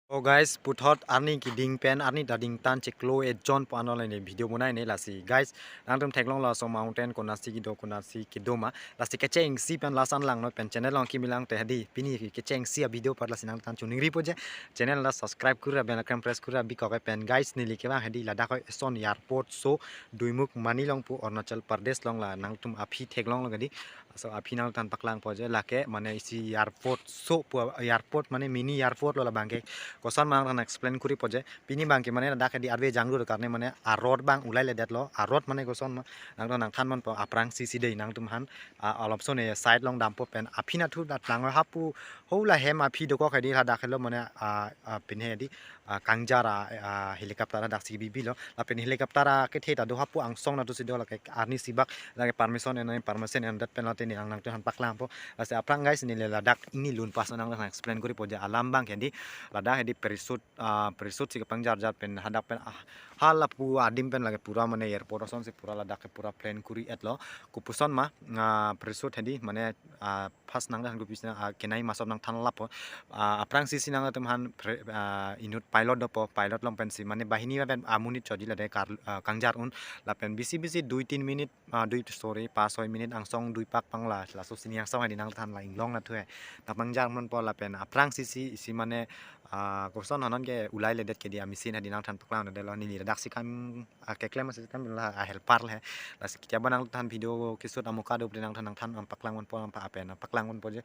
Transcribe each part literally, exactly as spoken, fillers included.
Oh guys, puthot arni keding pen arni ta dingtan chiklo ejon pu anlo ne video bonai ne. Lasi guys, nangtum theklong laso mountain konatsi kedo, konatsi kedo ma. Lasi kechengsi pen lason langnon pen channel along kimi lang te hedi. Pini kechengsi a video apar lasi nangtum choningri po je. Channel la subscribe kura, bell icon press kura bikok pen guys, neli kevang hedi ladak ko eson airport so Doimukh Mani along pu Arunachal Pradesh along, la nangtum aphi theklonglo hedi. So aphi nangtum paklang po je, lake mane isi airport so pu, airport mane mini airport lo labangke. Koson ma nangtum explain kuri po je. Pini abangke mane ladak hedi arve jangru karne mane a road abang ulai ledetlo. A road mane koson ma nangtum nangthan man po, aphrangsi si dei nangtum han, ah, alopson e side along dampo pen aphi nathu dat lang hapu ho la hem aphi dokok hedi, ladak helo mane, ah, ah, pine hedi, ah, kangjar a, ah, helicopter ladak si bibilo. Lapen helicopter akethe ta do hapu angsong nathu si do, lake arnisi bak lake permission en, permission en dat pen late ne nangtum han paklang po. Lasi aphrang guys, neli ladak ingni lun pas nangtum explain kuri po je alam abangke hedi. Ladak hedi parachute, ah, parachute si kepangjar jar pen hadak pen, ah, hala pu adim pen lake pura mane airport asonsi pura ladak ke pura plan kuri etlo. Kopuson ma, ah, parachute hedi mane, ah, first nangtum han kopi si na, ah, kenai masop nangthan lapo. Ah, aphrangsi si nangtum han pre-, ah, inut pilot dopo, pilot along pensi mane banghini pen amonit chotji lade kar, ah, kangjar un. Lapen bisi bisi dui tin minute, ah, dui, sorry, pas soi minute angsong dui pak pangla, laso sini angsong hedi nangthan la inglong nathu he. Nangpangjar man po lapen aphrangsi si isi mane, ah, koson hanon ke ulai ledet hedi a machine hedi nangthan paklang ledetlo, neli ladak si kam, ah, keklem si kam la, ah, helper le. Lasi ketiaba nangthan video keshoot amoka do pu nangthan nangthan paklang man po, apa apen paklang man po je.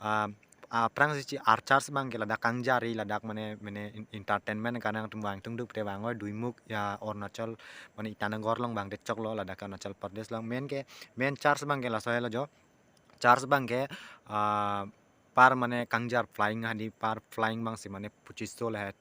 Ah, aphrangsi si a church abangke ladak kangjar ri ladak mane, mane in-, entertainment karne nangtum vangtungduk te vangoi Doimukh ya Arunachal mane Itanagar along abang te choklo, ladak Arunachal Pradesh along. Main ke, main church abangke laso helo jo. Church abangke, ah, per mane kangjar flying hedi per flying abangsi mane pochis so le,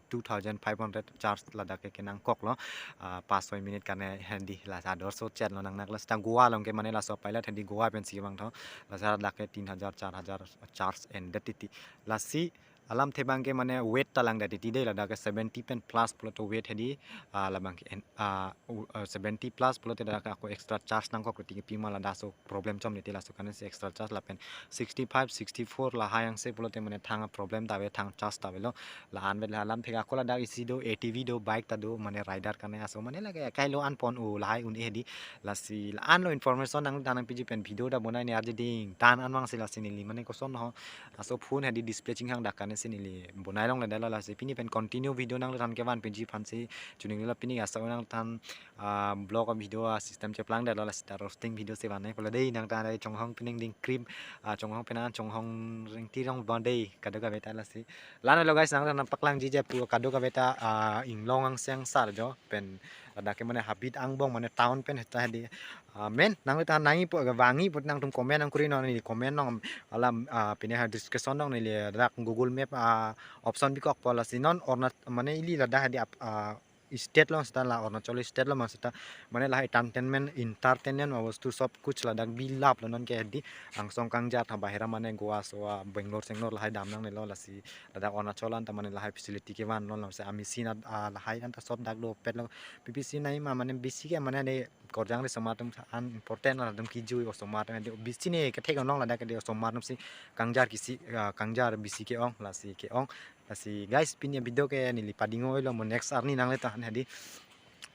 two thousand five hundred charge ladak ke kenangkoklo, ah, pas soi minute karne hedi, lasi ador so chat lo nangnak. Lasi ta Goa along ke mane laso pilot hedi Goa pensi vangtho, lasi ladak ke tin hajar, char hajar charge endet titi. Lasi alamthe abangke mane weight ta langdet titi dei, ladak ke seventy pen plus pulote weight hedi, ah, labangke en, ah, u-, ah, seventy plus pulote ladak ke ako extra charge nangkok titi, pima ladak so problem chom niti, laso karne si extra charge. Lapen sixty five, sixty four lahai angse pulote mane thang problem ta ave, thang charge ta avelo. La-an vet la alamthe ako ladak isi do, A T V do, bike ta do, mane rider karne aso mane lake kailo an pon o lahai un-e hedi. Lasi la-an lo information nangthan nangpiji pen video ta bonai ne arje dingtan an vangsi, lasi neli mane koson ho aso phone hedi display chinghang dak karne si neli bonai longledetlo. Lasi pini pen continue video nangthan kevan piji aphansi choningrilo. Pini aso nangthan, ah, vlog a video a system cheplangdetlo, lasi ta roasting video si vannoi pulo dei, nangthan dei chonghong pining ding cream, ah, chonghong pining chonghong ring tirong bon dei kadokave ta. Lasi la-an lo guys, nangthan paklangji je pu kadokave ta, ah, inglong angseng sar jo pen ladak ke mane habit angbong mane town pen heta hedi. Ah, main nangthan nangji po, vangji po nangtum comment nangkuri non, neli comment along alam, ah, pine ha description along neli ladak Google Map, ah, option bikok po. Lasi non orna mane ili ladak hedi ap-, ah, state along seta la Arunachal state along ma seta mane lahai entertainment, entertainment ma bostu sob kuch ladak bilap lo non ke hedi. Angsong kangjar ta bahera mane Goa so, ah, Bangalore senglor lahai dam nangnelo. Lasi ladak Arunachal anta mane lahai facility kevan lo, lasi a machine at, ah, lahai anta sob dak dopetlo. P P C nai ma mane bisi ke mane ne korjang ri osomar atum an important lo, latum kijui osomar atum hedi bisi ne kethek onlong ladak ke hedi osomar atum si kangjar kisi, ah, kangjar bisi ke-ong, lasi ke-ong. Lasi guys, pini video ke neli pading oilo, mo next arni nangle tahan hedi.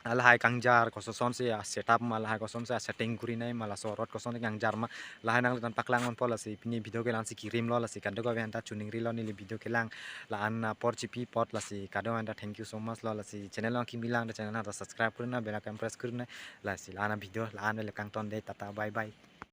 Lahai kangjar kosonsi a setup ma, lahai kosonsi a setting kurinei ma, laso road kosonsi kangjar ma, lahai nangthan paklang man po. Lasi pini video ke la-ansi kirim lo, lasi kadokave anta choningrilo neli video kelang. La-an, ah, apor chipi apot, lasi kadokave anta thank you so much lo. Lasi channel along kimi lang te channel anta subscribe kuri nang, bell icon press kuri nang. Lasi la-an a video la-an le kangton dei, tata bye bye.